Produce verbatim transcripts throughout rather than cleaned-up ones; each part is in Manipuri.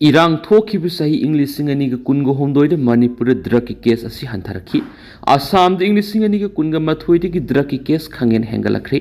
ꯏꯔꯥꯡ ꯊꯣꯛꯈꯤꯕ ꯆꯍꯤ ꯏꯪ ꯂꯤꯁꯤꯡ ꯑꯅꯤꯒ ꯀꯨꯟꯒ ꯍꯨꯝꯗꯣꯏꯗ ꯃꯅꯤꯄꯨꯔꯗ ꯗ꯭ꯔꯒꯀꯤ ꯀꯦꯁ ꯑꯁꯤ ꯍꯟꯊꯔꯛꯈꯤ꯫ ꯑꯁꯥꯝꯗ ꯏꯪ ꯂꯤꯁꯤꯡ ꯑꯅꯤꯒ ꯀꯨꯟꯒ ꯃꯥꯊꯣꯏꯗꯒꯤ ꯗ꯭ꯔꯒꯀꯤ ꯀꯦꯁ ꯈꯪꯍꯦꯟ ꯍꯦꯟꯒꯠꯂꯛꯈ꯭ꯔꯦ꯫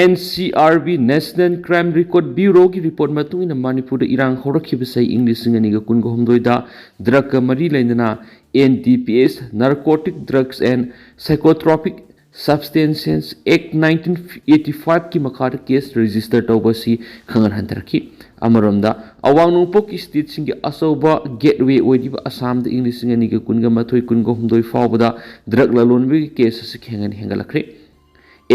N C R B, National Crime Record Bureauꯒꯤ ꯔꯤꯄꯣꯔꯠ ꯃꯇꯨꯡ ꯏꯟꯅ ꯃꯅꯤꯄꯨꯔꯗ ꯏꯔꯥꯡ ꯍꯧꯔꯛꯈꯤꯕ ꯆꯍꯤ ꯏꯪ ꯂꯤꯁꯤꯡ ꯑꯅꯤꯒ ꯀꯨꯟꯒ ꯍꯨꯝꯗꯣꯏꯗ ꯗ꯭ꯔꯒꯀ ꯃꯔꯤ ꯂꯩꯅꯅ N D P S, Narcotic Drugs and Psychotropic Substances Act nineteen eighty fiveꯀꯤ ꯃꯈꯥꯗ ꯀꯦꯁ ꯔꯦꯖꯤꯁꯇꯔ ꯇꯧꯕ ꯑꯁꯤ ꯈꯪꯍꯟ ꯍꯟꯊꯔꯛꯈꯤ꯫ ꯑꯃꯔꯣꯝꯗ, ꯑꯋꯥꯡ ꯅꯣꯡꯄꯣꯛꯀꯤ ꯁ꯭ꯇꯦꯠꯁꯤꯡꯒꯤ ꯑꯆꯧꯕ ꯒꯦꯠꯋꯦ ꯑꯣꯏꯔꯤꯕ ꯑꯁꯥꯝꯗ ꯏꯪ ꯂꯤꯁꯤꯡ ꯑꯅꯤꯒ ꯀꯨꯟꯒ ꯃꯥꯊꯣꯏ ꯀꯨꯟꯒ ꯍꯨꯝꯗꯣꯏ ꯐꯥꯎꯕꯗ ꯗ꯭ꯔꯒ ꯂꯂꯣꯟꯕꯒꯤ ꯀꯦꯁ ꯑꯁꯤ ꯈꯪꯍꯦꯟ ꯍꯦꯟꯒꯠꯂꯛꯈ꯭ꯔꯦ꯫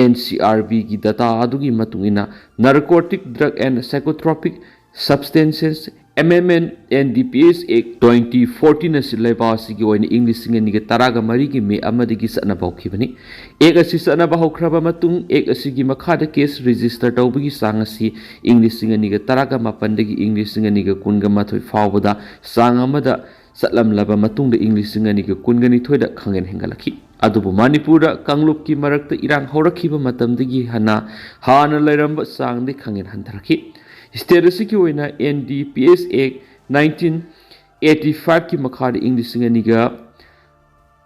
ꯑꯦꯟ ꯁꯤ ꯑꯥꯔ ꯕꯤꯒꯤ ꯗꯇꯥ ꯑꯗꯨꯒꯤ ꯃꯇꯨꯡ ꯏꯟꯅ, Narcotic Drug and Psychotropic Substances Amendment and D P S Act twenty fourteen ꯑꯁꯤ ꯂꯩꯕꯥꯛ ꯑꯁꯤꯒꯤ ꯑꯣꯏꯅ ꯏꯪ ꯂꯤꯁꯤꯡ ꯑꯅꯤꯒ ꯇꯔꯥꯒ ꯃꯔꯤꯒꯤ ꯃꯦ ꯑꯃꯗꯒꯤ ꯆꯠꯅꯕ ꯍꯧꯈꯤꯕꯅꯤ꯫ ꯑꯦꯛ ꯑꯁꯤ ꯆꯠꯅꯕ ꯍꯧꯈ꯭ꯔꯕ ꯃꯇꯨꯡ, ꯑꯦꯛ ꯑꯁꯤꯒꯤ ꯃꯈꯥꯗ ꯀꯦꯁ ꯔꯦꯖꯤꯁꯇꯔ ꯇꯧꯕꯒꯤ ꯆꯥꯡ ꯑꯁꯤ ꯏꯪ ꯂꯤꯁꯤꯡ ꯑꯅꯤꯒ ꯇꯔꯥꯒ ꯃꯥꯄꯟꯗꯒꯤ ꯏꯪ ꯂꯤꯁꯤꯡ ꯑꯅꯤꯒ ꯀꯨꯟꯒ ꯃꯥꯊꯣꯏ ꯐꯥꯎꯕꯗ ꯆꯥꯡ ꯑꯃꯗ ꯆꯠꯂꯝꯂꯕ ꯃꯇꯨꯡꯗ ꯏꯪ ꯂꯤꯁꯤꯡ ꯑꯅꯤꯒ ꯀꯨꯟꯒ ꯅꯤꯊꯣꯏꯗ ꯈꯪꯍꯦꯟ ꯍꯦꯟꯒꯠꯂꯛꯈꯤ꯫ ꯑꯗꯨꯕꯨ ꯃꯅꯤꯄꯨꯔꯗ ꯀꯥꯡꯂꯨꯞꯀꯤ ꯃꯔꯛꯇ ꯏꯔꯥꯡ ꯍꯧꯔꯛꯈꯤꯕ ꯃꯇꯝꯗꯒꯤ ꯍꯟꯅ ꯍꯥꯟꯅ ꯂꯩꯔꯝꯕ ꯆꯥꯡꯗꯤ ꯈꯪꯍꯦꯟ ꯍꯟꯊꯔꯛꯈꯤ꯫ ꯁ꯭ꯇꯦꯠ ꯑꯁꯤꯒꯤ ꯑꯣꯏꯅ ꯑꯦꯟ ꯗꯤ ꯄꯤ ꯑꯦꯁ ꯑꯦꯛ ꯅꯥꯏꯟꯇꯤꯟ ꯑꯩꯠꯇꯤ ꯐꯥꯏꯚꯀꯤ ꯃꯈꯥꯗ ꯏꯪ ꯂꯤꯁꯤꯡ ꯑꯅꯤꯒ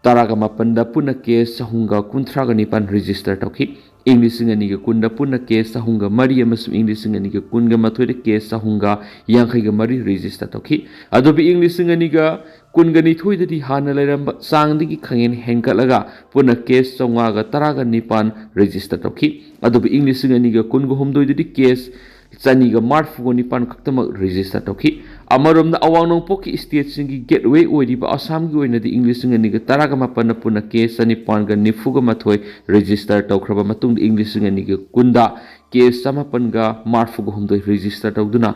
ꯇꯔꯥꯒ ꯃꯥꯄꯟꯗ ꯄꯨꯟꯅ ꯀꯦꯁ ꯆꯍꯨꯝꯒ ꯀꯨꯟꯊ꯭ꯔꯥꯒ ꯅꯤꯄꯥꯟ ꯔꯦꯖꯤꯁꯇꯔ ꯇꯧꯈꯤ꯫ ꯏꯪ ꯂꯤꯁꯤꯡ ꯑꯅꯤꯒ ꯀꯨꯟꯗ ꯄꯨꯟꯅ ꯀꯦꯁ ꯆꯍꯨꯝꯒ ꯃꯔꯤ ꯑꯃꯁꯨꯡ ꯏꯪ ꯂꯤꯁꯤꯡ ꯑꯅꯤꯒ ꯀꯨꯟꯒ ꯃꯥꯊꯣꯏꯗ ꯀꯦꯁ ꯆꯍꯨꯝꯒ ꯌꯥꯡꯈꯩꯒ ꯃꯔꯤ ꯔꯦꯖꯤꯁꯇꯔ ꯇꯧꯈꯤ꯫ ꯑꯗꯨꯕꯨ ꯏꯪ ꯂꯤꯁꯤꯡ ꯑꯅꯤꯒ ꯀꯨꯟꯒ ꯅꯤꯊꯣꯏꯗꯗꯤ ꯍꯥꯟꯅ ꯂꯩꯔꯝꯕ ꯆꯥꯡꯗꯒꯤ ꯈꯪꯍꯦꯟ ꯍꯦꯟꯒꯠꯂꯒ ꯄꯨꯟꯅ ꯀꯦꯁ ꯆꯥꯝꯃꯉꯥꯒ ꯇꯔꯥꯒ ꯅꯤꯄꯥꯟ ꯔꯦꯖꯤꯁꯇꯔ ꯇꯧꯈꯤ꯫ ꯑꯗꯨꯕꯨ ꯏꯪ ꯂꯤꯁꯤꯡ ꯑꯅꯤꯒ ꯀꯨꯟꯒ ꯍꯨꯝꯗꯣꯏꯗꯗꯤ ꯀꯦꯁ ꯆꯅꯤꯒ ꯃꯔꯤꯐꯨꯒ ꯅꯤꯄꯥꯟ ꯈꯛꯇꯃꯛ ꯔꯦꯖꯤꯁꯇꯔ ꯇꯧꯈꯤ꯫ ꯑꯃꯔꯣꯝꯗ, ꯑꯋꯥꯡ ꯅꯣꯡꯄꯣꯛꯀꯤ ꯁ꯭ꯇꯦꯠꯁꯤꯡꯒꯤ ꯒꯦꯠꯋꯦ ꯑꯣꯏꯔꯤꯕ ꯑꯁꯥꯝꯒꯤ ꯑꯣꯏꯅꯗꯤ ꯏꯪ ꯂꯤꯁꯤꯡ ꯑꯅꯤꯒ ꯇꯔꯥꯒ ꯃꯥꯄꯟꯗ ꯄꯨꯟꯅ ꯀꯦꯁ ꯆꯅꯤꯄꯥꯟꯒ ꯅꯤꯐꯨꯒ ꯃꯥꯊꯣꯏ ꯔꯦꯖꯤꯁꯇꯔ ꯇꯧꯈ꯭ꯔꯕ ꯃꯇꯨꯡꯗ, ꯏꯪ ꯂꯤꯁꯤꯡ ꯑꯅꯤꯒ ꯀꯨꯟꯗ ꯀꯦꯁ ꯆꯥꯃꯥꯄꯟꯒ ꯃꯔꯤꯐꯨꯒ ꯍꯨꯝꯗꯣꯏ ꯔꯦꯖꯤꯁꯇꯔ ꯇꯧꯗꯨꯅ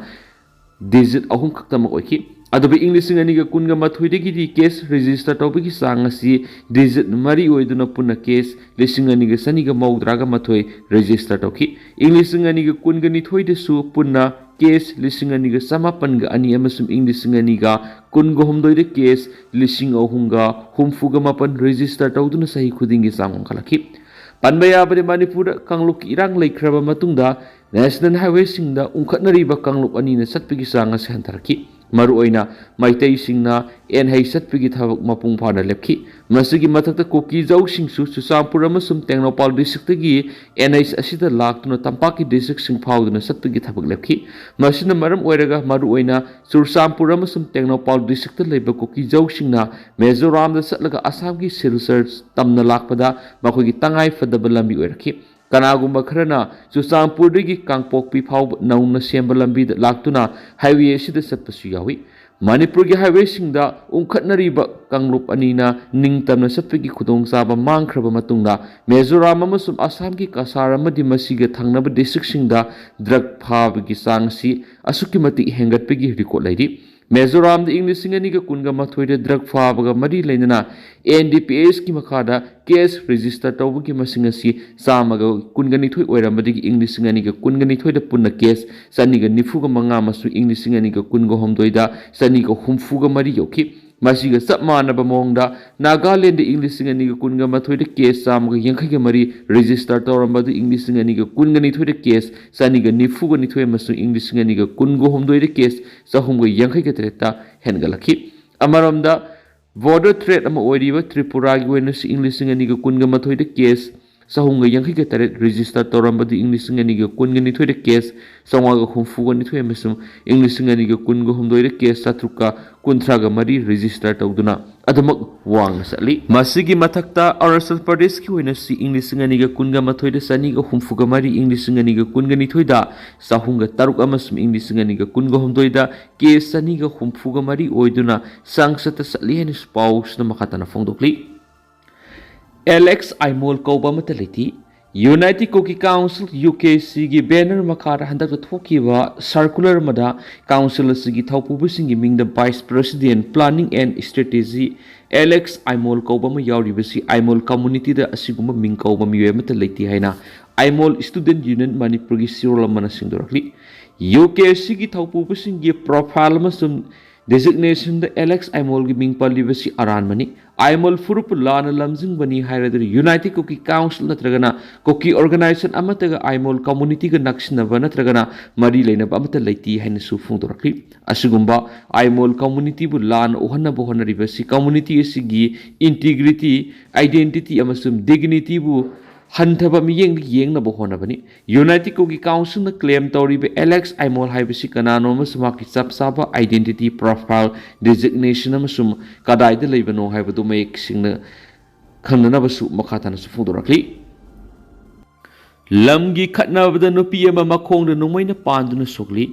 ꯗꯤꯖꯤꯠ ꯑꯍꯨꯝ ꯈꯛꯇꯃꯛ ꯑꯣꯏꯈꯤ꯫ ꯑꯗꯨꯕꯨ ꯏꯪ ꯂꯤꯁꯤꯡ ꯑꯅꯤꯒ ꯀꯨꯟꯒ ꯃꯥꯊꯣꯏꯗꯒꯤꯗꯤ ꯀꯦꯁ ꯔꯦꯖꯤꯁꯇꯔ ꯇꯧꯕꯒꯤ ꯆꯥꯡ ꯑꯁꯤ ꯗꯤꯖꯤꯠ ꯃꯔꯤ ꯑꯣꯏꯗꯨꯅ ꯄꯨꯟꯅ ꯀꯦꯁ ꯂꯤꯁꯤꯡ ꯑꯅꯤꯒ ꯆꯅꯤꯒ ꯃꯧꯗ꯭ꯔꯥꯒ ꯃꯥꯊꯣꯏ ꯔꯦꯖꯤꯁꯇꯔ ꯇꯧꯈꯤ꯫ ꯏꯪ ꯂꯤꯁꯤꯡ ꯑꯅꯤꯒ ꯀꯨꯟꯒ ꯅꯤꯊꯣꯏꯗꯁꯨ ꯄꯨꯟꯅ ꯀꯦꯁ ꯂꯤꯁꯤꯡ ꯑꯅꯤꯒ ꯆꯃꯥꯄꯟꯒ ꯑꯅꯤ ꯑꯃꯁꯨꯡ ꯏꯪ ꯂꯤꯁꯤꯡ ꯑꯅꯤꯒ ꯀꯨꯟꯒ ꯍꯨꯝꯗꯣꯏꯗ ꯀꯦꯁ ꯂꯤꯁꯤꯡ ꯑꯍꯨꯝꯒ ꯍꯨꯝꯐꯨꯒ ꯃꯥꯄꯟ ꯔꯦꯖꯤꯁꯇꯔ ꯇꯧꯗꯨꯅ ꯆꯍꯤ ꯈꯨꯗꯤꯡꯒꯤ ꯆꯥꯡ ꯋꯥꯡꯈꯠꯂꯛꯈꯤ꯫ ꯄꯟꯕ ꯌꯥꯕꯗꯤ, ꯃꯅꯤꯄꯨꯔꯗ ꯀꯥꯡꯂꯨꯞꯀꯤ ꯏꯔꯥꯡ ꯂꯩꯈ꯭ꯔꯕ ꯃꯇꯨꯡꯗ ꯅꯦꯁꯅꯦꯜ ꯍꯥꯏꯋꯦꯁꯤꯡꯗ ꯎꯪꯈꯠꯅꯔꯤꯕ ꯀꯥꯡꯂꯨꯞ ꯑꯅꯤꯅ ꯆꯠꯄꯒꯤ ꯆꯥꯡ ꯑꯁꯤ ꯍꯟꯊꯔꯛꯈꯤ꯫ ꯃꯔꯨꯑꯣꯏꯅ ꯃꯩꯇꯩꯁꯤꯡꯅ ꯑꯦꯟ ꯍꯩ ꯆꯠꯄꯒꯤ ꯊꯕꯛ ꯃꯄꯨꯡ ꯐꯥꯅ ꯂꯦꯞꯈꯤ꯫ ꯃꯁꯤꯒꯤ ꯃꯊꯛꯇ ꯀꯨꯀꯤ ꯖꯧꯁꯤꯡꯁꯨ ꯆꯨꯔꯆꯥꯟꯄꯨꯔ ꯑꯃꯁꯨꯡ ꯇꯦꯡꯅꯧꯄꯥꯜ ꯗꯤꯁꯇ꯭ꯔꯤꯛꯇꯒꯤ ꯑꯦꯟ ꯍꯩ ꯑꯁꯤꯗ ꯂꯥꯛꯇꯨꯅ ꯇꯝꯄꯥꯛꯀꯤ ꯗꯤꯁꯇ꯭ꯔꯤꯛꯁꯤꯡ ꯐꯥꯎꯗꯨꯅ ꯆꯠꯄꯒꯤ ꯊꯕꯛ ꯂꯦꯞꯈꯤ꯫ ꯃꯁꯤꯅ ꯃꯔꯝ ꯑꯣꯏꯔꯒ ꯃꯔꯨꯑꯣꯏꯅ ꯆꯨꯔꯆꯥꯟꯄꯨꯔ ꯑꯃꯁꯨꯡ ꯇꯦꯡꯅꯧꯄꯥꯜ ꯗꯤꯁꯇ꯭ꯔꯤꯛꯇ ꯂꯩꯕ ꯀꯨꯀꯤ ꯖꯧꯁꯤꯡꯅ ꯃꯤꯖꯣꯔꯥꯝꯗ ꯆꯠꯂꯒ ꯑꯁꯥꯝꯒꯤ ꯁꯤꯜꯆꯔ ꯇꯝꯅ ꯂꯥꯛꯄꯗ ꯃꯈꯣꯏꯒꯤ ꯇꯉꯥꯏ ꯐꯗꯕ ꯂꯝꯕꯤ ꯑꯣꯏꯔꯛꯈꯤ꯫ ꯀꯅꯥꯒꯨꯝꯕ ꯈꯔꯅ ꯆꯨꯔꯆꯥꯟꯄꯨꯔꯗꯒꯤ ꯀꯥꯡꯄꯣꯛꯄꯤ ꯐꯥꯎꯕ ꯅꯧꯅ ꯁꯦꯝꯕ ꯂꯝꯕꯤꯗ ꯂꯥꯛꯇꯨꯅ ꯍꯥꯏꯋꯦ ꯑꯁꯤꯗ ꯆꯠꯄꯁꯨ ꯌꯥꯎꯏ꯫ ꯃꯅꯤꯄꯨꯔꯒꯤ ꯍꯥꯏꯋꯦꯁꯤꯡꯗ ꯎꯪꯈꯠꯅꯔꯤꯕ ꯀꯥꯡꯂꯨꯞ ꯑꯅꯤꯅ ꯅꯤꯡꯇꯝꯅ ꯆꯠꯄꯒꯤ ꯈꯨꯗꯣꯡꯆꯥꯕ ꯃꯥꯡꯈ꯭ꯔꯕ ꯃꯇꯨꯡꯗ, ꯃꯤꯖꯣꯔꯥꯝ ꯑꯃꯁꯨꯡ ꯑꯁꯥꯝꯒꯤ ꯀꯁꯥꯔ ꯑꯃꯗꯤ ꯃꯁꯤꯒ ꯊꯪꯅꯕ ꯗꯤꯁꯇ꯭ꯔꯤꯛꯁꯤꯡꯗ ꯗ꯭ꯔꯒ ꯐꯥꯕꯒꯤ ꯆꯥꯡ ꯑꯁꯤ ꯑꯁꯨꯛꯀꯤ ꯃꯇꯤꯛ ꯍꯦꯟꯒꯠꯄꯒꯤ ꯔꯦꯀꯣꯔꯗ ꯂꯩꯔꯤ꯫ ꯃꯤꯖꯣꯔꯥꯝꯗ ꯏꯪ ꯂꯤꯁꯤꯡ ꯑꯅꯤꯒ ꯀꯨꯟꯒ ꯃꯥꯊꯣꯏꯗ ꯗ꯭ꯔꯒ ꯐꯥꯕꯒ ꯃꯔꯤ ꯂꯩꯅꯅ ꯑꯦꯟ ꯗꯤ ꯄꯤ ꯑꯦꯁꯀꯤ ꯃꯈꯥꯗ ꯀꯦꯁ ꯔꯦꯖꯤꯁꯇꯔ ꯇꯧꯕꯒꯤ ꯃꯁꯤꯡ ꯑꯁꯤ ꯆꯥꯝꯃꯒ ꯀꯨꯟꯒ ꯅꯤꯊꯣꯏ ꯑꯣꯏꯔꯝꯕꯗꯒꯤ ꯏꯪ ꯂꯤꯁꯤꯡ ꯑꯅꯤꯒ ꯀꯨꯟꯒ ꯅꯤꯊꯣꯏꯗ ꯄꯨꯟꯅ ꯀꯦꯁ ꯆꯅꯤꯒ ꯅꯤꯐꯨꯒ ꯃꯉꯥ ꯑꯃꯁꯨꯡ ꯏꯪ ꯂꯤꯁꯤꯡ ꯑꯅꯤꯒ ꯀꯨꯟꯒ ꯍꯨꯝꯗꯣꯏꯗ ꯆꯅꯤꯒ ꯍꯨꯝꯐꯨꯒ ꯃꯔꯤ ꯌꯧꯈꯤ꯫ ꯃꯁꯤꯒ ꯆꯞ ꯃꯥꯟꯅꯕ ꯃꯑꯣꯡꯗ ꯅꯥꯒꯥꯂꯦꯟꯗ ꯏꯪ ꯂꯤꯁꯤꯡ ꯑꯅꯤꯒ ꯀꯨꯟꯒ ꯃꯥꯊꯣꯏꯗ ꯀꯦꯁ ꯆꯥꯝꯃꯒ ꯌꯥꯡꯈꯩꯒ ꯃꯔꯤ ꯔꯦꯖꯤꯁꯇꯔ ꯇꯧꯔꯝꯕ ꯑꯗꯨ ꯏꯪ ꯂꯤꯁꯤꯡ ꯑꯅꯤꯒ ꯀꯨꯟꯒ ꯅꯤꯊꯣꯏꯗ ꯀꯦꯁ ꯆꯅꯤꯒ ꯅꯤꯐꯨꯒ ꯅꯤꯊꯣꯏ ꯑꯃꯁꯨꯡ ꯏꯪ ꯂꯤꯁꯤꯡ ꯑꯅꯤꯒ ꯀꯨꯟꯒ ꯍꯨꯝꯗꯣꯏꯗ ꯀꯦꯁ ꯆꯍꯨꯝꯒ ꯌꯥꯡꯈꯩꯒ ꯇꯔꯦꯠꯇ ꯍꯦꯟꯒꯠꯂꯛꯈꯤ꯫ ꯑꯃꯔꯣꯝꯗ, ꯕꯣꯔꯗꯔ ꯊ꯭ꯔꯦꯠ ꯑꯃ ꯑꯣꯏꯔꯤꯕ ꯇ꯭ꯔꯤꯄꯨꯔꯥꯒꯤ ꯑꯣꯏꯅꯁꯨ ꯏꯪ ꯂꯤꯁꯤꯡ ꯑꯅꯤꯒ ꯀꯨꯟꯒ ꯃꯥꯊꯣꯏꯗ ꯀꯦꯁ ꯆꯍꯨꯝꯒ ꯌꯥꯡꯈꯩꯒ ꯇꯔꯦꯠ ꯔꯦꯖꯤꯁꯇꯔ ꯇꯧꯔꯝꯕꯗꯨ ꯏꯪ ꯂꯤꯁꯤꯡ ꯑꯅꯤꯒ ꯀꯨꯟꯒ ꯅꯤꯊꯣꯏꯗ ꯀꯦꯁ ꯆꯥꯝꯃꯉꯥꯒ ꯍꯨꯝꯐꯨꯒ ꯅꯤꯊꯣꯏ ꯑꯃꯁꯨꯡ ꯏꯪ ꯂꯤꯁꯤꯡ ꯑꯅꯤꯒ ꯀꯨꯟꯒ ꯍꯨꯝꯗꯣꯏꯗ ꯀꯦꯁ ꯆꯥꯇ꯭ꯔꯨꯛꯀ ꯀꯨꯟꯊ꯭ꯔꯥꯒ ꯃꯔꯤ ꯔꯦꯖꯤꯁꯇꯔ ꯇꯧꯗꯨꯅ ꯑꯗꯨꯃꯛ ꯋꯥꯡꯅ ꯆꯠꯂꯤ꯫ ꯃꯁꯤꯒꯤ ꯃꯊꯛꯇ, ꯑꯔꯨꯅꯥꯆꯜ ꯄ꯭ꯔꯗꯦꯁꯀꯤ ꯑꯣꯏꯅꯁꯨ ꯏꯪ ꯂꯤꯁꯤꯡ ꯑꯅꯤꯒ ꯀꯨꯟꯒ ꯃꯥꯊꯣꯏꯗ ꯆꯅꯤꯒ ꯍꯨꯝꯐꯨꯒ ꯃꯔꯤ, ꯏꯪ ꯂꯤꯁꯤꯡ ꯑꯅꯤꯒ ꯀꯨꯟꯒ ꯅꯤꯊꯣꯏꯗ ꯆꯍꯨꯝꯒ ꯇꯔꯨꯛ ꯑꯃꯁꯨꯡ ꯏꯪ ꯂꯤꯁꯤꯡ ꯑꯅꯤꯒ ꯀꯨꯟꯒ ꯍꯨꯝꯗꯣꯏꯗ ꯀꯦꯁ ꯆꯅꯤꯒ ꯍꯨꯝꯐꯨꯒ ꯃꯔꯤ ꯑꯣꯏꯗꯨꯅ ꯆꯥꯡꯆꯠꯇ ꯆꯠꯂꯤ ꯍꯥꯏꯅꯁꯨ ꯄꯥꯎꯁꯤꯅ ꯃꯈꯥ ꯇꯥꯅ ꯐꯣꯡꯗꯣꯛꯂꯤ꯫ ꯑꯦꯂꯦꯛꯁ ꯑꯥꯏꯃꯣꯜ ꯀꯧꯕ ꯑꯃꯠꯇ ꯂꯩꯇꯦ꯫ ꯌꯨꯅꯥꯏꯇꯦꯗ ꯀꯨꯀꯤ ꯀꯥꯎꯟꯁꯤꯜ, ꯌꯨ ꯀꯦ ꯁꯤꯒꯤ ꯕꯦꯅꯔ ꯃꯈꯥꯗ ꯍꯟꯗꯛꯇ ꯊꯣꯛꯈꯤꯕ ꯁꯔꯀꯨꯂꯔ ꯑꯃꯗ ꯀꯥꯎꯟꯁꯤꯜ ꯑꯁꯤꯒꯤ ꯊꯧꯄꯨꯕꯁꯤꯡꯒꯤ ꯃꯤꯡꯗ vice president, planning and strategy, Alex Aimol ꯀꯧꯕ ꯑꯃ ꯌꯥꯎꯔꯤꯕꯁꯤ ꯑꯥꯏꯃꯣꯜ ꯀꯝꯃꯨꯅꯤꯇꯤꯗ ꯑꯁꯤꯒꯨꯝꯕ ꯃꯤꯡ ꯀꯧꯕ ꯃꯤꯑꯣꯏ ꯑꯃꯠꯇ ꯂꯩꯇꯦ ꯍꯥꯏꯅ ꯑꯥꯏꯃꯣꯜ ꯁ꯭ꯇꯨꯗꯦꯟꯠ ꯌꯨꯅꯤꯌꯟ ꯃꯅꯤꯄꯨꯔꯒꯤ ꯆꯦꯔꯣꯜ ꯑꯃꯅ ꯁꯦꯡꯗꯣꯔꯛꯂꯤ꯫ ꯌꯨ ꯀꯦ ꯁꯤꯒꯤ ꯊꯧꯄꯨꯕꯁꯤꯡꯒꯤ ꯄ꯭ꯔꯣꯐꯥꯏꯜ ꯑꯃꯁꯨꯡ Designation ꯗ ꯑꯦꯂꯦꯛꯁ ꯑꯥꯏꯃꯣꯜꯒꯤ ꯃꯤꯡ ꯄꯜꯂꯤꯕꯁꯤ ꯑꯔꯥꯟꯕꯅꯤ꯫ ꯑꯥꯏꯃꯣꯜ ꯐꯨꯔꯨꯞꯄꯨ ꯂꯥꯟꯅ ꯂꯝꯖꯤꯡꯕꯅꯤ ꯍꯥꯏꯔꯗꯨꯅ United Kuki Council ꯅꯠꯇ꯭ꯔꯒꯅ ꯀꯨꯀꯤ organization ꯑꯃꯠꯇꯒ ꯑꯥꯏꯃꯣꯜ community ꯒ ꯅꯛꯁꯤꯟꯅꯕ ꯅꯠꯇ꯭ꯔꯒꯅ ꯃꯔꯤ ꯂꯩꯅꯕ ꯑꯃꯠꯇ ꯂꯩꯇꯦ ꯍꯥꯏꯅꯁꯨ ꯐꯣꯡꯗꯣꯔꯛꯂꯤ꯫ ꯑꯁꯤꯒꯨꯝꯕ ꯑꯥꯏꯃꯣꯜ community ꯕꯨ ꯂꯥꯟꯅ ꯎꯍꯟꯅꯕ ꯍꯣꯠꯅꯔꯤꯕꯁꯤ community ꯑꯁꯤꯒꯤ integrity, identity ꯑꯃꯁꯨꯡ dignity ꯕꯨ ꯍꯟꯊꯕ ꯃꯤꯠꯌꯦꯡꯗ ꯌꯦꯡꯅꯕ ꯍꯣꯠꯅꯕꯅꯤ꯫ United Kuki Council ꯅ claim ꯇꯧꯔꯤꯕ ꯑꯦꯂꯦꯛꯁ ꯑꯥꯏꯃꯣꯜ ꯍꯥꯏꯕꯁꯤ ꯀꯅꯥꯅꯣ ꯑꯃꯁꯨꯡ ꯃꯍꯥꯛꯀꯤ ꯆꯞ ꯆꯥꯕ identity profile, designation ꯑꯃꯁꯨꯡ ꯀꯗꯥꯏꯗ ꯂꯩꯕꯅꯣ ꯍꯥꯏꯕꯗꯨ ꯃꯌꯦꯛ ꯁꯦꯡꯅ ꯈꯪꯅꯅꯕꯁꯨ ꯃꯈꯥ ꯇꯥꯅꯁꯨ ꯐꯣꯡꯗꯣꯔꯛꯂꯤ꯫ ꯂꯝꯒꯤ ꯈꯠꯅꯕꯗ ꯅꯨꯄꯤ ꯑꯃ ꯃꯈꯣꯡꯗ ꯅꯣꯡꯃꯩꯅ ꯄꯥꯟꯗꯨꯅ ꯁꯣꯛꯂꯤ꯫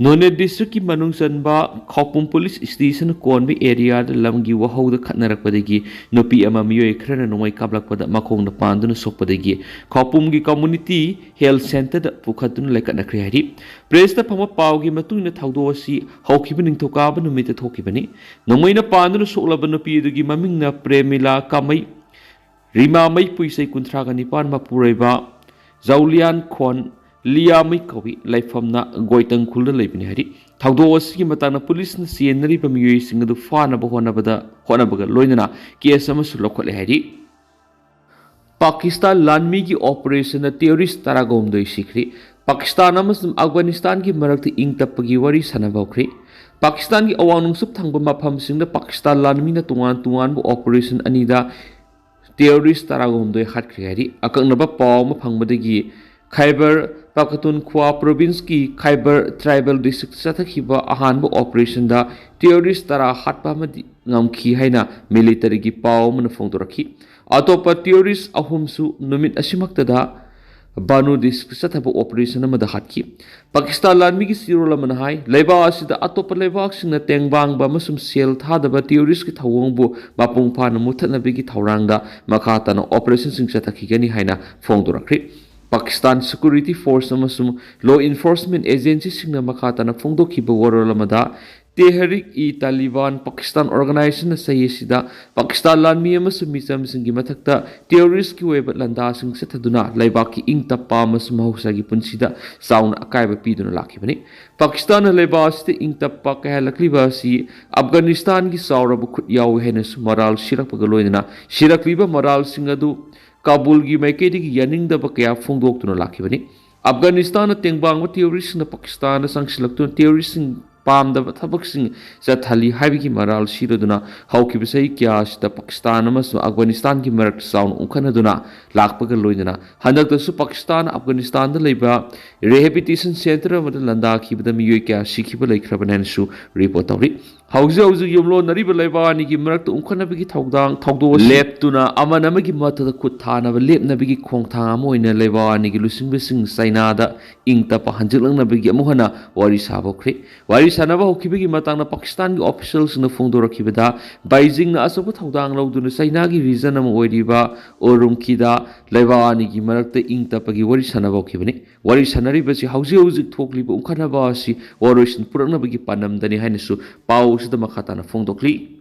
ꯅꯣꯅꯦ district ꯀꯤ ꯃꯅꯨꯡ ꯆꯟꯕ ꯈꯧꯄꯨꯝ police station ꯀꯣꯟꯕ area ꯗ ꯂꯝꯒꯤ ꯋꯥꯍꯧꯗ ꯈꯠꯅꯔꯛꯄꯗꯒꯤ ꯅꯨꯄꯤ ꯑꯃ ꯃꯤꯑꯣꯏ ꯈꯔꯅ ꯅꯣꯡꯃꯩ ꯀꯥꯞꯂꯛꯄꯗ ꯃꯈꯣꯡꯗ ꯄꯥꯟꯗꯨꯅ ꯁꯣꯛꯄꯗꯒꯤ ꯈꯧꯄꯨꯝꯒꯤ community health centre ꯗ ꯄꯨꯈꯠꯇꯨꯅ ꯂꯩꯈꯠꯅꯈ꯭ꯔꯦ ꯍꯥꯏꯔꯤ꯫ Press ꯇ ꯐꯪꯕ ꯄꯥꯎꯒꯤ ꯃꯇꯨꯡ ꯏꯟꯅ ꯊꯧꯗꯣꯛ ꯑꯁꯤ ꯍꯧꯈꯤꯕ ꯅꯤꯡꯊꯧꯀꯥꯕ ꯅꯨꯃꯤꯠꯇ ꯊꯣꯛꯈꯤꯕꯅꯤ꯫ ꯅꯣꯡꯃꯩꯅ ꯄꯥꯟꯗꯨꯅ ꯁꯣꯛꯂꯕ ꯅꯨꯄꯤ ꯑꯗꯨꯒꯤ ꯃꯃꯤꯡꯅ ꯄ꯭ꯔꯦꯃꯤꯂꯥ ꯀꯥꯃꯩ, ꯔꯤꯃꯥ ꯃꯩꯄꯨꯏ, ꯆꯍꯤ ꯀꯨꯟꯊ꯭ꯔꯥꯒ ꯅꯤꯄꯥꯟ, ꯃꯄꯨꯔꯣꯏꯕ ꯖꯧꯂꯤꯌꯥꯟ ꯈꯣꯟ ꯂꯤꯌꯥꯃꯩ ꯀꯧꯏ꯫ ꯂꯩꯐꯝꯅ ꯒꯣꯏꯇꯪꯈꯨꯜꯗ ꯂꯩꯕꯅꯤ ꯍꯥꯏꯔꯤ꯫ ꯊꯧꯗꯣꯛ ꯑꯁꯤꯒꯤ ꯃꯇꯥꯡꯗ police ꯅ ꯆꯦꯟꯅꯔꯤꯕ ꯃꯤꯑꯣꯏꯁꯤꯡ ꯑꯗꯨ ꯐꯥꯅꯕ ꯍꯣꯠꯅꯕꯗ, ꯍꯣꯠꯅꯕꯒ ꯂꯣꯏꯅꯅ case ꯑꯃꯁꯨ ꯂꯧꯈꯠꯂꯦ ꯍꯥꯏꯔꯤ꯫ ꯄꯥꯀꯤꯁꯇꯥꯟ ꯂꯥꯟꯃꯤꯒꯤ operation ꯗ terrorist ꯇꯔꯥꯒꯍꯨꯝꯗꯣꯏ ꯁꯤꯈ꯭ꯔꯤ꯫ ꯄꯥꯀꯤꯁꯇꯥꯟ ꯑꯃꯁꯨꯡ ꯑꯐꯒꯥꯅꯤꯁꯇꯥꯟꯒꯤ ꯃꯔꯛꯇ ꯏꯪ ꯇꯞꯄꯒꯤ ꯋꯥꯔꯤ ꯁꯥꯟꯅꯕ ꯍꯧꯈ꯭ꯔꯤ꯫ ꯄꯥꯀꯤꯁꯇꯥꯟꯒꯤ ꯑꯋꯥꯡ ꯅꯣꯡꯆꯨꯞ ꯊꯪꯕ ꯃꯐꯝꯁꯤꯡꯗ ꯄꯥꯀꯤꯁꯇꯥꯟ ꯂꯥꯟꯃꯤꯅ ꯇꯣꯉꯥꯟ ꯇꯣꯉꯥꯟꯕ operation ꯑꯅꯤꯗ terrorist ꯇꯔꯥꯒꯍꯨꯝꯗꯣꯏ ꯍꯥꯠꯈ꯭ꯔꯦ ꯍꯥꯏꯔꯤ꯫ ꯑꯀꯛꯅꯕ ꯄꯥꯎ ꯑꯃ ꯐꯪꯕꯗꯒꯤ ꯈꯥꯏꯕꯔ ꯄꯈꯇꯨꯟꯈ꯭ꯋꯥ province ꯀꯤ ꯈꯥꯏꯕꯔ tribal district ꯆꯠꯊꯈꯤꯕ ꯑꯍꯥꯟꯕ operation ꯗ terrorist ꯇꯔꯥ ꯍꯥꯠꯄ ꯑꯃꯗꯤ ꯉꯝꯈꯤ ꯍꯥꯏꯅ military ꯒꯤ ꯄꯥꯎ ꯑꯃꯅ ꯐꯣꯡꯗꯣꯔꯛꯈꯤ꯫ ꯑꯇꯣꯞꯄ terrorist ꯑꯍꯨꯝꯁꯨ ꯅꯨꯃꯤꯠ ꯑꯁꯤꯃꯛꯇꯗ ꯕꯥꯅꯨ district ꯆꯠꯊꯕ operation ꯑꯃꯗ ꯍꯥꯠꯈꯤ꯫ ꯄꯥꯀꯤꯁꯇꯥꯟ ꯂꯥꯟꯃꯤꯒꯤ ꯆꯦꯔꯣꯜ ꯑꯃꯅ ꯍꯥꯏ, ꯂꯩꯕꯥꯛ ꯑꯁꯤꯗ ꯑꯇꯣꯞꯄ ꯂꯩꯕꯥꯛꯁꯤꯡꯅ ꯇꯦꯡꯕꯥꯡꯕ ꯑꯃꯁꯨꯡ ꯁꯦꯜ ꯊꯥꯗꯕ terrorist ꯀꯤ ꯊꯧꯑꯣꯡꯕꯨ ꯃꯄꯨꯡ ꯐꯥꯅ ꯃꯨꯠꯊꯠꯅꯕꯒꯤ ꯊꯧꯔꯥꯡꯗ ꯃꯈꯥ ꯇꯥꯅ operation ꯁꯤꯡ ꯆꯠꯊꯈꯤꯒꯅꯤ ꯍꯥꯏꯅ ꯐꯣꯡꯗꯣꯔꯛꯈ꯭ꯔꯤ꯫ ꯄꯥꯀꯤꯁꯇꯥꯟ security force ꯑꯃꯁꯨꯡ law enforcement agency ꯁꯤꯡꯅ ꯃꯈꯥ ꯇꯥꯅ ꯐꯣꯡꯗꯣꯛꯈꯤꯕ ꯋꯥꯔꯣꯜ ꯑꯃꯗ, ꯇꯦꯍꯔꯤꯛ-ꯏ-ꯇꯥꯂꯤꯕꯥꯟ ꯄꯥꯀꯤꯁꯇꯥꯟ ꯑꯣꯔꯒꯅꯥꯏꯖꯦꯁꯟꯅ ꯆꯍꯤ ꯑꯁꯤꯗ ꯄꯥꯀꯤꯁꯇꯥꯟ ꯂꯥꯟꯃꯤ ꯑꯃꯁꯨꯡ ꯃꯤꯆꯝꯁꯤꯡꯒꯤ ꯃꯊꯛꯇ ꯇꯦꯔꯣꯔꯤꯁꯀꯤ ꯑꯣꯏꯕ ꯂꯥꯟꯗꯥꯁꯤꯡ ꯆꯠꯊꯗꯨꯅ ꯂꯩꯕꯥꯛꯀꯤ ꯏꯪ ꯇꯞꯄ ꯑꯃꯁꯨꯡ ꯃꯍꯧꯁꯥꯒꯤ ꯄꯨꯟꯁꯤꯗ ꯆꯥꯎꯅ ꯑꯀꯥꯏꯕ ꯄꯤꯗꯨꯅ ꯂꯥꯛꯈꯤꯕꯅꯤ꯫ ꯄꯥꯀꯤꯁꯇꯥꯟꯅ ꯂꯩꯕꯥꯛ ꯑꯁꯤꯗ ꯏꯪ ꯇꯞꯄ ꯀꯥꯏꯍꯜꯂꯛꯂꯤꯕ ꯑꯁꯤ ꯑꯐꯒꯥꯅꯤꯁꯇꯥꯟꯒꯤ ꯆꯥꯎꯔꯕ ꯈꯨꯠ ꯌꯥꯎꯏ ꯍꯥꯏꯅꯁꯨ ꯃꯔꯥꯜ ꯁꯤꯔꯛꯄꯒ ꯂꯣꯏꯅꯅ ꯁꯤꯔꯛꯂꯤꯕ ꯃꯔꯥꯜꯁꯤꯡ ꯑꯗꯨ ꯀꯥꯕꯨꯜꯒꯤ ꯃꯥꯏꯀꯩꯗꯒꯤ ꯌꯥꯅꯤꯡꯗꯕ ꯀꯌꯥ ꯐꯣꯡꯗꯣꯛꯇꯨꯅ ꯂꯥꯛꯈꯤꯕꯅꯤ꯫ ꯑꯐꯒꯥꯅꯤꯁꯇꯥꯟꯅ ꯇꯦꯡꯕꯥꯡꯕ ꯇꯦꯔꯣꯔꯤꯁꯁꯤꯡꯅ ꯄꯥꯀꯤꯁꯇꯥꯟꯗ ꯆꯪꯁꯤꯜꯂꯛꯇꯨꯅ ꯇꯦꯔꯣꯔꯤꯁꯁꯤꯡ ꯄꯥꯝꯗꯕ ꯊꯕꯛꯁꯤꯡ ꯆꯠꯊꯜꯂꯤ ꯍꯥꯏꯕꯒꯤ ꯃꯔꯥꯜ ꯁꯤꯔꯗꯨꯅ ꯍꯧꯈꯤꯕ ꯆꯍꯤ ꯀꯌꯥ ꯑꯁꯤꯗ ꯄꯥꯀꯤꯁꯇꯥꯟ ꯑꯃꯁꯨꯡ ꯑꯐꯒꯥꯅꯤꯁꯇꯥꯟꯒꯤ ꯃꯔꯛꯇ ꯆꯥꯎꯅ ꯎꯪꯈꯠꯅꯗꯨꯅ ꯂꯥꯛꯄꯒ ꯂꯣꯏꯅꯅ ꯍꯟꯗꯛꯇꯁꯨ ꯄꯥꯀꯤꯁꯇꯥꯟꯅ ꯑꯐꯒꯥꯅꯤꯁꯇꯥꯟꯗ ꯂꯩꯕ ꯔꯤꯍꯦꯕꯤꯂꯤꯇꯦꯁꯟ ꯁꯦꯟꯇꯔ ꯑꯃꯗ ꯂꯥꯟꯗꯥꯈꯤꯕꯗ ꯃꯤꯑꯣꯏ ꯀꯌꯥ ꯁꯤꯈꯤꯕ ꯂꯩꯈ꯭ꯔꯕꯅꯤ ꯍꯥꯏꯅꯁꯨ ꯔꯤꯄꯣꯔꯠ ꯇꯧꯔꯤ꯫ ꯍꯧꯖꯤꯛ ꯍꯧꯖꯤꯛ ꯌꯨꯝꯂꯣꯟꯅꯔꯤꯕ ꯂꯩꯕꯥꯛ ꯑꯅꯤꯒꯤ ꯃꯔꯛꯇ ꯎꯪꯈꯠꯅꯕꯒꯤ ꯊꯧꯗꯥꯡ ꯊꯧꯗꯣꯛ ꯑꯁꯤ ꯂꯦꯞꯇꯨꯅ ꯑꯃꯅ ꯑꯃꯒꯤ ꯃꯊꯛꯇ ꯈꯨꯠ ꯊꯥꯅꯕ ꯂꯦꯞꯅꯕꯒꯤ ꯈꯣꯡꯊꯥꯡ ꯑꯃ ꯑꯣꯏꯅ ꯂꯩꯕꯥꯛ ꯑꯅꯤꯒꯤ ꯂꯨꯆꯤꯡꯕꯁꯤꯡ ꯆꯥꯏꯅꯥꯗ ꯏꯪ ꯇꯞꯄ ꯍꯟꯖꯤꯜꯂꯛꯅꯕꯒꯤ ꯑꯃꯨꯛ ꯍꯟꯅ ꯋꯥꯔꯤ ꯁꯥꯕ ꯍꯧꯈ꯭ꯔꯦ꯫ ꯋꯥꯔꯤ ꯁꯥꯟꯅꯕ ꯍꯧꯈꯤꯕꯒꯤ ꯃꯇꯥꯡꯗ ꯄꯥꯀꯤꯁꯇꯥꯟꯒꯤ ꯑꯣꯐꯤꯁꯤꯌꯦꯜꯁꯤꯡꯅ ꯐꯣꯡꯗꯣꯔꯛꯈꯤꯕꯗ ꯕꯩꯖꯤꯡꯅ ꯑꯆꯧꯕ ꯊꯧꯗꯥꯡ ꯂꯧꯗꯨꯅ ꯆꯥꯏꯅꯥꯒꯤ ꯔꯤꯖꯟ ꯑꯃ ꯑꯣꯏꯔꯤꯕ ꯎꯔꯨꯝꯈꯤꯗ ꯂꯩꯕꯥꯛ ꯑꯅꯤꯒꯤ ꯃꯔꯛꯇ ꯏꯪ ꯇꯞꯄꯒꯤ ꯋꯥꯔꯤ ꯁꯥꯟꯅꯕ ꯍꯧꯈꯤꯕꯅꯤ꯫ ꯋꯥꯔꯤ ꯁꯥꯟꯅꯔꯤꯕꯁꯤ ꯍꯧꯖꯤꯛ ꯍꯧꯖꯤꯛ ꯊꯣꯛꯂꯤꯕ ꯎꯪꯈꯠꯅꯕ ꯑꯁꯤ ꯋꯥꯔꯣꯏꯁꯤꯟ ꯄꯨꯔꯛꯅꯕꯒꯤ ꯄꯥꯟꯗꯝꯗꯅꯤ ꯍꯥꯏꯅꯁꯨ ꯄꯥꯎ ꯑꯁꯤꯗ ꯃꯈꯥ ꯇꯥꯅ ꯐꯣꯡꯗꯣꯛꯂꯤ꯫